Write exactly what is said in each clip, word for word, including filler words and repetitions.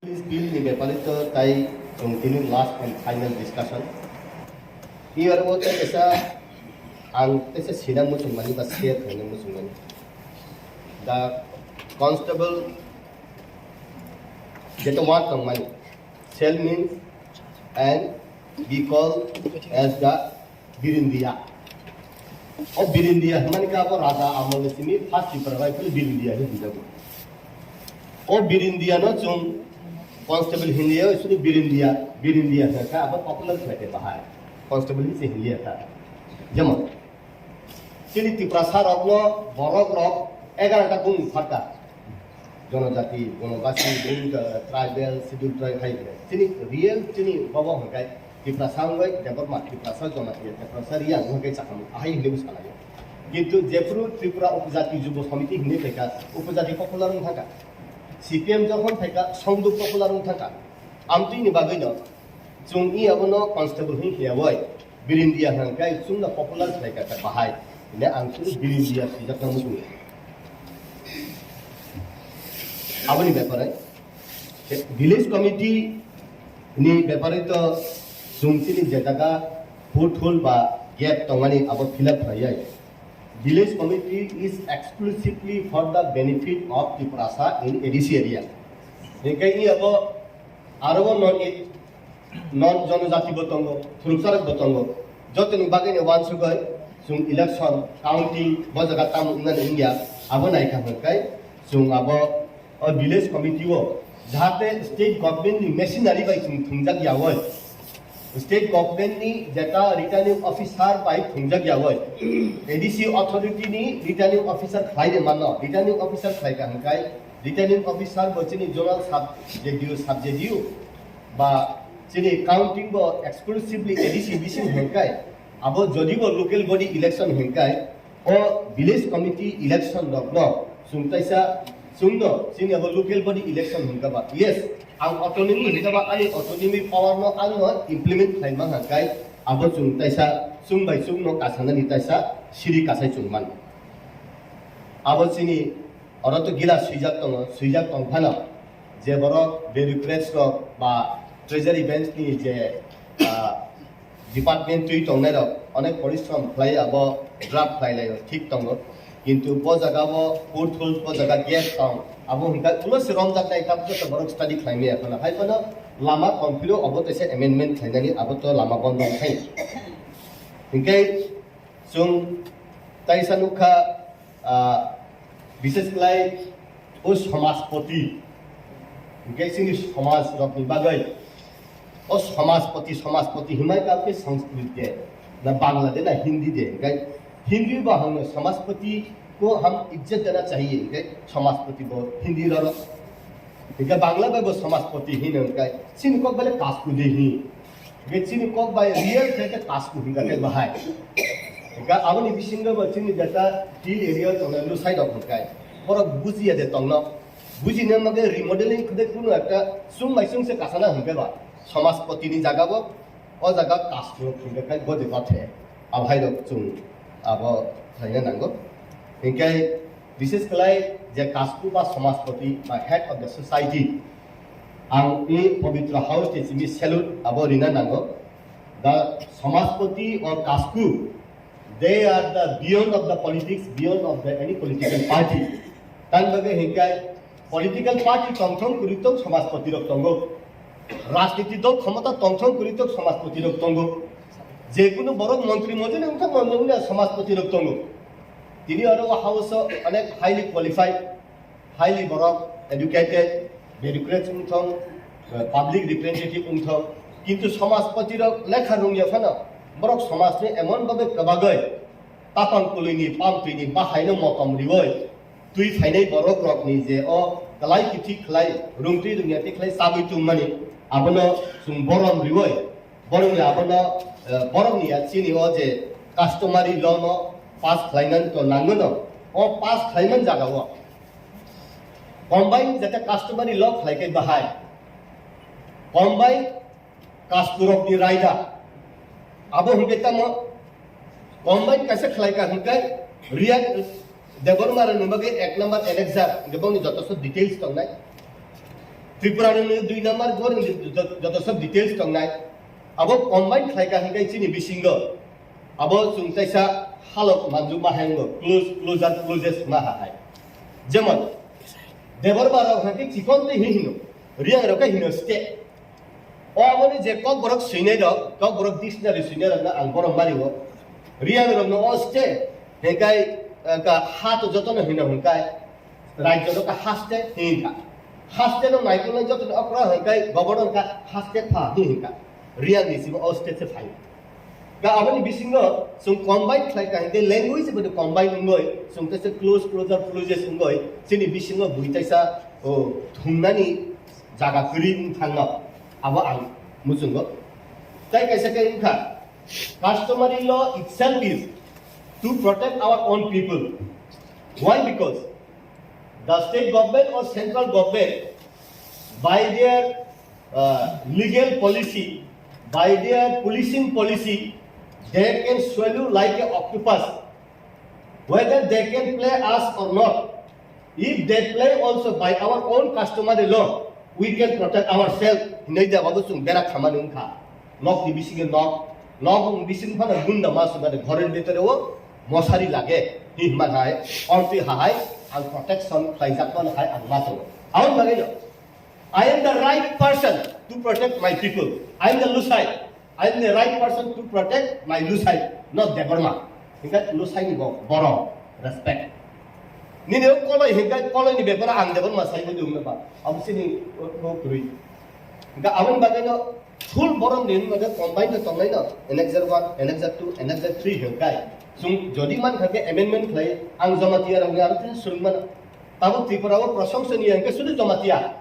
This bill ni bepare to tai chwng tini last and final discussion. Here o tei kaisa ang kaisa sina muchung mani ba share khaina muchung mani. The constable jeto word tong mani, shall means and be called as the Birindia. O Birindia hwnmani khe abo raja amolni simi first Tripura bai phano Birindia hinwi hwnjago. O Birindia no chwng constable hinliya, sini Birindia, Birindia hwnkha abo popular khlai khe bahai. Constable hinwi se hinliya kha. Jemon, chini Tiprasa rokno, borok rok egaroh ta bung pharkha. Jonojati, Bonobasi, Bhumika, tribal, schedule tribe hai hwnwi. Chini real chini bobo hwnkhai Tiprasa wngwi Debbarma, Tiprasa Jonatiya, Tiprasa Reang hwnkhai chakhamung ahai hwnwi bwsalaio. Kintu jephuru Tripura Upajati Jubo Samiti hwnwi phaikha, Upajati popular wng thangkha. C P M jokhon phaikha, Songduk popular wng thangkha. Amtwini bagwino chwng i abono constable hwnwi khiyawoi. Birindia hwnkhai chwngno popular khlai kha bahai. Hwnwi ang chwng Birindia swijakna muchungo. Aboni bepare, village committee ni bepare to chwng chini je jaga pothole ba gap tongmani abo fill up khlaiya. Village committee is exclusively for the benefit of Tiprasa in A D C area. Hwnkhai i abo aro non non jonojati bo tongo, phurukcharok bo tongo. Jotoni bagwi ni wansugwi chwng election, counting, bo jaga tamo wngnani wngya, abo naikha hwnkhai chwng abo o village committee o jahate state government ni machinery bai chwng thwngjak yawi. State government ni jeta returning officer bai thwngjak yawi. A D C authority ni returning officer khlai de mano, returning officer khlai ka hwnkhai returning officer bo chini zonal sub J D U, sub J D U ba chini counting bo exclusively A D C bising hwnkhai, abo jodi bo local body election hwnkhai, o village committee election rokno chwng taisa chwngno chini abo local body election hwnkhaba, yes, ang autonomy hwnkhaba, ani autonomy power no ang no implement khlai man hwnkhai, abo chwng taisa chwng bai chwngno kasanani taisa siri kasai chwng man. Abo chini Oro to gila swijak tongo, swijak tong phano je borok bureaucrats rok ba treasury bench ni je, ah, department twi tongnai rok onek porishrom khlai abo draft khlai laio, thik tongo. Kintu bo jaga o pothole, bo jaga gate tong, abo hwnkhai ulo se romjak nai, tabuk joto borok study khlai maya phano. Hai phano lama tong phiro obo teisa amendment khlainani abo to lama bondo khai. Hingke chwng taisa nukha, ah, bishes khlai o samajpoti, hingke chini samaj rokni bagwi o samajpoti, samajpoti hwnmai kha khe Sanskrit de, na Bangla de, na Hindi de, hingke Hindi ba hwnno samajpoti ko hum ijjat dena chahiye, hingke samajpoti bo Hindi rok, hingke Bangla bai bo samajpoti hino, hingke chini kok bele kasku de hi. Hingke chini kok bai real khe khe kasku hingka khe bahai. Hingke aboni bisingo bo chini jeta hill area tongnai lusai rok hingkai. Borok bujiya de tongno. Bujina bagwi remodeling khe kunu ekta chwng bai chwng se kasana hingke ba. Samajpoti ni jaga bo o jaga kasku hingka khe godi bathe. Abhai rok chwng abo khlaina nango. Hingke bishes khlai je kasku ba samajpoti ba head of the society, ang i Pavitra House ni simi salute abo rina nango. The samajpoti or kasku, they are the beyond of the politics, beyond of the any political party. Tan bagwi hingkai political party tongthong kwrwi tong samajpoti rok tongo. Rajniti dol khomota tongthong kwrwi tong samajpoti rok tongo. Je kunu borok montri mojoni wngthang mano wngya samajpoti rok tongo. Tini oro o house o onek highly qualified, highly borok educated, bureaucrats wngthong, eh, public representative wngthong, kintu samajpoti rok lekha rungya phano borok samajni emon bagwi kwbagwi tapang kulwini pamtwini bahaino motom riwi twi phainai borok rokni je o kwlai kithi khlai rungtwi rungya tei khlai chabwi tongmani abono chwng borom riwi borokni abono, eh, borokni ya chini o je customary law no pass khlainani to nangmano, o pass khlaiman jaga o combine jate customary law khlai khe bahai, combine kaskurokni raida. Abo hwnkhe tamo combine kaisa khlai ka hwnkhe Reang Debbarma rokni bagwi ek number annexure hwnkhe bongni jotoso details tongnai. Tripura ni dui number gor ni joto sob details tongnai. Abo combine khlai ka hingkai chini bisingo. Abo chwng kaisa halok manjukma hai wngo, close, closer, closest ma ha hai. Jemon, Debbarma rok hai khe chikon tei hi hino, Reang rok khe hino state. O aboni je Kokborok swinai rok, Kokborok dictionary swinai rok no ang borom mari o. Reang rok no o state, hingkai, eh, ka ha to joto no hino hingkai. Rajyo no ka haste hingka. Haste no naikolnai joto ni okra hingkai governor ka haste pha hingka. Reang ni simo o state se phai. Ka aboni bisingo chwng combine khlai ka hingke language bani combine wngoi, chwng kaisa close, closer, closest wngoi, chini bisingo bui kaisa, o, thumnani jaga kwrwi wng thangno, abo ang muchungo. Tai kaisa khe wngkha, customary law itself is to protect our own people. Why? Because the state government or central government, by their, uh, legal policy, by their policing policy, they can swallow like a octopus. Whether they can play us or not, if they play also by our own customary law, we can protect ourselves. Hinwi da babu chwng bera khamani wngkha. Nok ni bisingo nok, nok ni bisingo phano gunda ma sumani ghoror bhitoreo mosari lage. Hinma hai, ontwi hai, ang protection khlaijak mano hai ang ma tongo. Aboni bagwi no, I am the right person to protect my people. I am the Lusai. I am the right person to protect my Lusai, not Debbarma. Hingke Lusai ni bo borom, respect. Nini o koloi hingke koloi ni bepara ang Debbarma sai bo dum ba. Abo sini o, o kwrwi. Hingke aboni bagwi no full borom ni wngkha combine no tongnai no, annexure one, annexure two, annexure three hingkai. Chwng jodi man kha khe amendment khlai, ang Jamatia rok ni aro tini swrwng mano. Tabuk Tripura o prosongso ni hingke sudu Jamatia.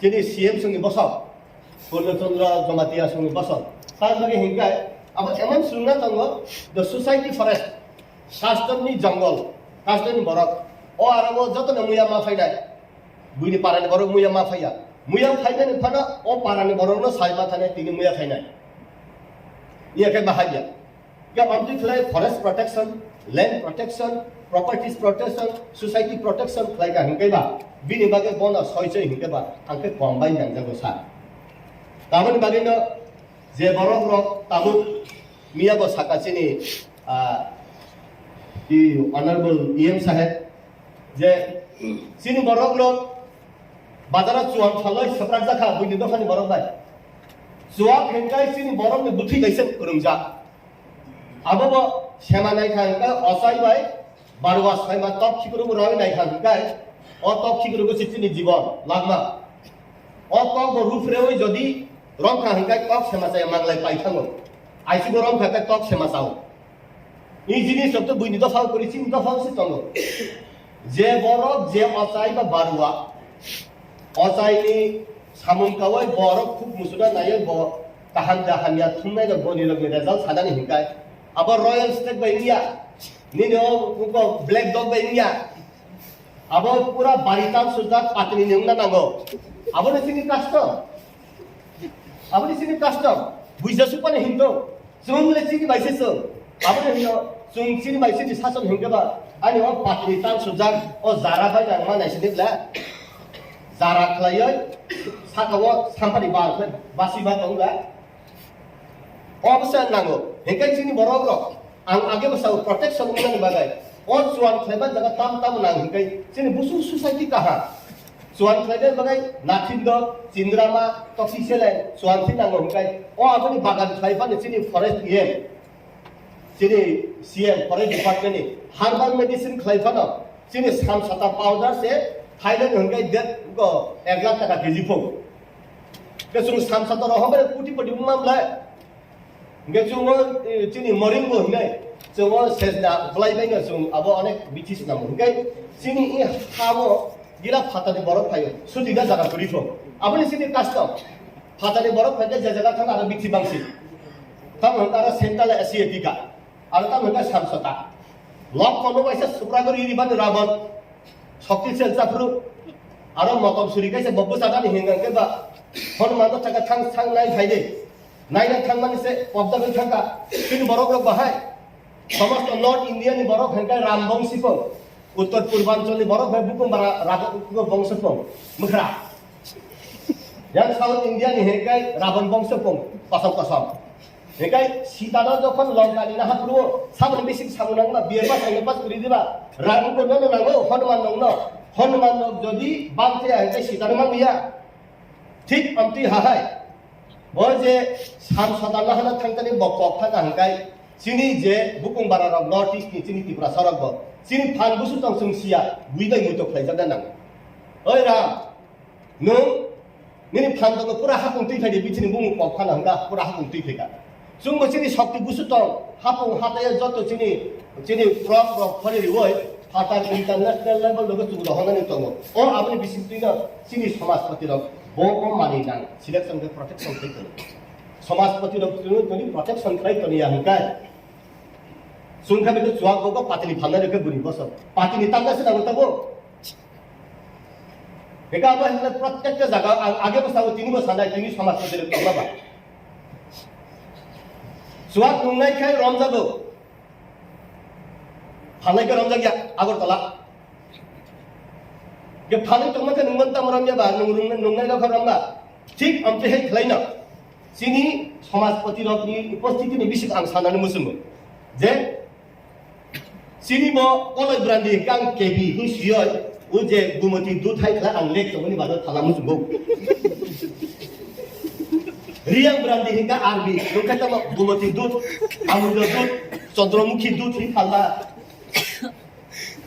Chini C M songni bosok. Purno Chandra Jamatia songni bosok. Tar lage hingkai, abo emon swrwngna tongo, the society forest, custom ni jungle, custom ni borok. O aro o joto no muya ma phainai. Buini para ni borok muya ma phaiya. Muya phainani phano o para ni borok no sai ma thani tini muya phainai. Iya khe bahai ya. Ya, amtwi khlai forest protection, land protection, properties protection, society protection khlai ka hingke ba, bini bagwi bono soi soi hingke ba, ang khe combine nangjago sa. Tamoni bagwi no je borok rok tabuk miya bo saka chini, ah, i honorable E M saheb, je chini borok rok bazaro chuang phaloi swprak jakha buini dophani borok bai. Chuak hingkai chini borok ni bwthwi kaisa kwrwngjak. Abo bo sema nai kha hingka ochai bai barwa saima tok khikrwbo rawi nai kha hingkai o tok khikrwbo se chini jibon langma. O tok bo ruph rewi jodi rom kha hingkai tok sema chaya manglai pai thango. Aisibo rom kha khe tok sema chao. I jinis rok to buini dophao kwrwi chini dophao se tongo. Je borok je ochai ba barwa, ochaini samung kawai borok khuk muchuna naiwi bo kaham da hamya thumnai rok boni rokni result sanani hinkai. Abo royal state bai wngya, nini o, o black dog bai wngya. Abo pura bari tam sujak patini ni wngna nango. Abo ni chini custom. Abo ni chini custom. Buija sukmani hinto. Chwng le chini bai se chwng. Abo ni hino chwng chini bai chini sason hinke ba. Ani o patini tam sujak o jara bai nang ma nai sini bla. Jara khlaioi saka o sampani ba basi ba tong bla. O bwsa nango. Hinke chini borok rok ang age bwsa protection wngmani bagwi o chuan khlaiba jaga tam tam nang hinke chini busu society kaha. Chuan khlaina bagwi Nathindo, Chindrama, Toksi Seleng, chuan thi nango hinke o aboni bagan khlai phano chini forest E M, chini C M forest department ni herbal medicine khlai phano chini samsata powder se Thailand hinke det go ek lakh taka K G phung. Ke chwng samsata rohok bai kuti poti wngma bwlai. Hingke chwng o, eh, chini moring bo hinai, chwng o sejna uklai bai no chwng abo onek bithi swnamo. Hingke chini i ha o gila phatani borok phaio, suti da jaga kwrwi pho. Aboni chini custom. Phatani borok phaikhe je jaga thang aro bithi bangsi. Tamo hwnka aro central A C A tika. Aro tamo hwnka samsota. Lok kono waisa Supragori ribani Ravan. Shokti sel chaphru. Aro motom suri kaisa bokbo chadani hinga khe ba. Hon mano chaka thang thang nai phai de. Naina thangmani se pokda bai thangka. Chini borok rok bahai. Somosto North India ni borok hingka Ram bongsi pong. Uttor Purbanchal ni borok bai bukum bara raga bukum bongso pong. Mukhra. Yang South India ni hingkai Ravan bongso kong kosom kosom. Hingkai Sita no jokhon Lanka ni naha phuruo, samung bising samung nangma, B A pass, M A pass kwrwi diba, rang ko no nango, Hanuman nong no. Hanuman no jodi bang thaya hingkai Sita no mangya. Thik amtwi hahai. O je sam Sita no hana thangtani bok kok thaka hingkai. Chini je bukung bara rok North East ni chini Tripura sorok bo. Chini phan busu tong chwng siya, bui bai muitok khlai jagna nang. Oi Ram, Nwng nini phan tongo pura hapung twi phaidi, bichini bumung kok phano hwnka pura hapung twi phaika. Chwngbo chini shokti busu tong, hapung hataya joto chini, chini frog rok phari rioi, phatar international level logo chwngno honani tongo. O aboni bising twino chini samajpati rok bo o mani nang selection khe protection khai tongo. Samajpati rok chwngno toni protection khai toni ya hwnka. Chwngkha bini chuak bogo patini phalnai rokhe bwrwi bosok. Patini tangka se nang tabo. Eka abo hwnle protekta jaga ang age bo sao tini bo sanai tini samaj ko direk tongma ba. Chuak nungnai khai romjago. Phalnai khe romjak ya Agartala. Ge phalnai tongma khe nungman tam romya ba nung nung- nungnai rok romba. Thik amtwi hai khlaina. Chini samajpati rokni upostiti ni bisik ang sanani muchungo. Je Chini bo Koloi Brandi hingke ang K B hin siyoi, o je Gumoti dut hai khlai ang lek tongmani bagwi thala muchungo. Riyang Brandi hingke R B, nungkhe tamo Gumoti dut, Amulya dut, Chandramukhi dut hin phalna.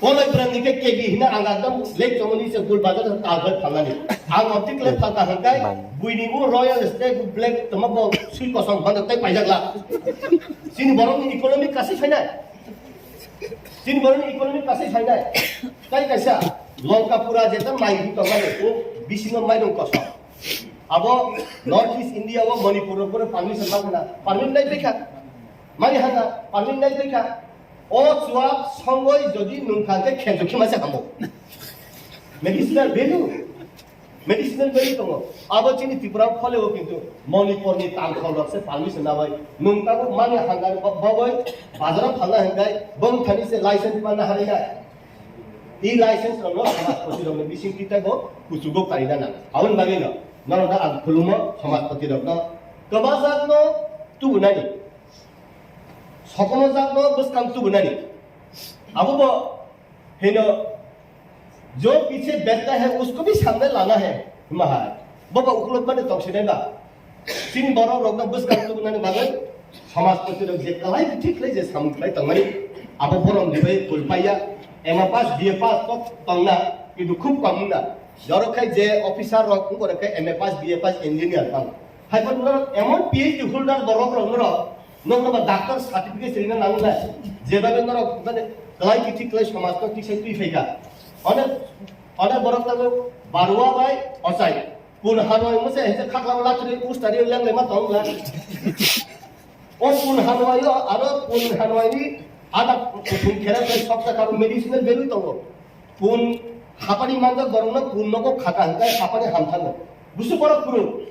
Koloi Brandi hingke K B hina ang ekdom lek tongmani se gul bazar ta ghar phalnani. Ang optik le phalta hingke, buini bo Royal Stag Black tamo bo sui kosong bana tai paijak la. Chini borokni economic kasi phainai. Chini borokni economic kasi phainai. Tai kaisa Lankapura jeta mai hu tongmani, o bisingo mairung kosom. Abo North East India o Manipur o pura permission mang hana. Permission nai phaikha. Mani hana, permission nai phaikha. O chuak songoi jodi nungkha khe khenjo khe masa hamo. Medicinal value. Medicinal value tongo. Abo chini Tripura phole o kintu Manipur ni tangkhol rok se permission nabai. Nung tabuk mani hangar bo-, bogoi bazar o phalna hingkai bong thani se license manna harinai. I license rok no samajpati rok ni bising twi taibo kuchugo kaina nang. Aboni bagwi no norok no ang khulumo samajpati rok no. Kwbajak no tubunani. Sokomojak no bwskang tubunani. Abo bo hino, "Jo piche baithta hai, usko bhi samne lana hai," hima hai. Bo ba ukulok mane tongsinai ba. Chini borok rok no bwskang tubunani bagwi samajpati rok je kalai thik khlai je samung khlai tongmani. Abo borom dibai kulpaiya. M A pass, B A pass kok tongna, kintu khub kom wngna. Jorok khai je officer rok wngkore khai M A pass, B A pass, engineer tang. Hai phan norok emon P H D holder borok rok norok, norok ba doctor certificate rina nang nai. Jebabe norok mane kalai kithi kalai samaj no tisai twi phaika. One, one borok tago barua bai ochai. Pun hanoi mose hese khakla la twi ustari leng lema tong la. O pun hanoi o aro pun hanoi ni ada pun khera tai sokta karu medicinal value tongo. Pun hapani manjak borokno pun nogo khaka hingkai hapani hamthango. Busu borok phuru.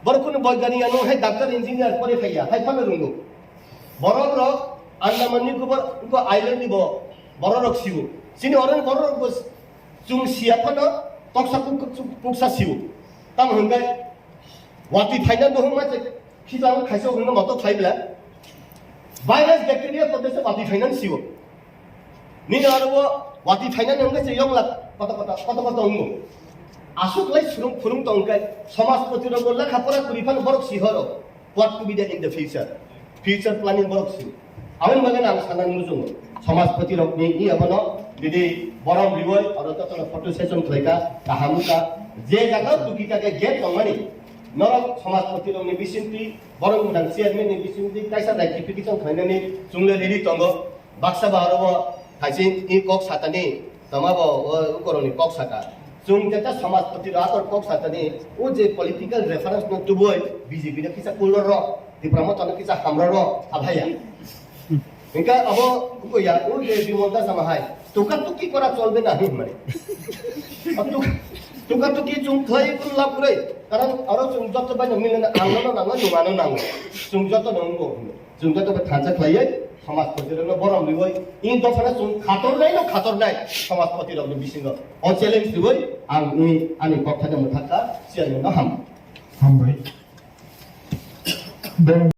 Borok kunu boigani ano hai doctor engineer pore phaiya, hai phano rungo. Borok rok Andaman ni kubar ko island ni bo borok rok sibo. Sini orang borok rok bos chung siya phano toksa kuk-, kuk-, kuksa sibo. Tamo hingkai wati phaina no huma je khitang khaisa hingno moto khlai bela. Virus bacteria kodese wati phaina sibo. Nini aro bo wati phainani hwnkhe se yongla koto koto, koto koto wngo. Aswk lai surung phurung tong khe, samajpati rok bo lekha pora kwrwi phano borok si horo. What to be there in the future? Future planning borok si. Aboni bagwi ang sanani muchungo. Samajpati rokni i abono bini borom riwoi oro jotono photo session khlaika, kaham wngkha. Je jaga duki kake gate tongmani, norok samajpati rokni bisingtwi, borok mudang chairman ni bisingtwi kaisa rectification khlainani chwngno ready tongo. Baksa ba aro bo hai se i kok satani, tama bo o koroni kok saka. Chwng jeta samajpati rok ator kok satani, o je political reference no tubui B J P no kisa kulor rok, Tipra Motha no kisa hamra rok, abhaya. Hingke abo uko ya, o je Bimal Das ama hai, tuka tuki kora cholbe na hi mane. Tuka, tuka tuki chwng khlai kun lab kwrwi, karon aro chwng joto bai no mile na, ang no nango, nung ano nango. Chwng joto no wngo. Chwng joto bai thansa khlaiwi, Samajpati rokno borom riwi, in dophano chwng khatornai no khatornai samajpati rokni bisingo. O challenge riwi ang ini ani kok thani mwthakha, chairman no ham. Hambai.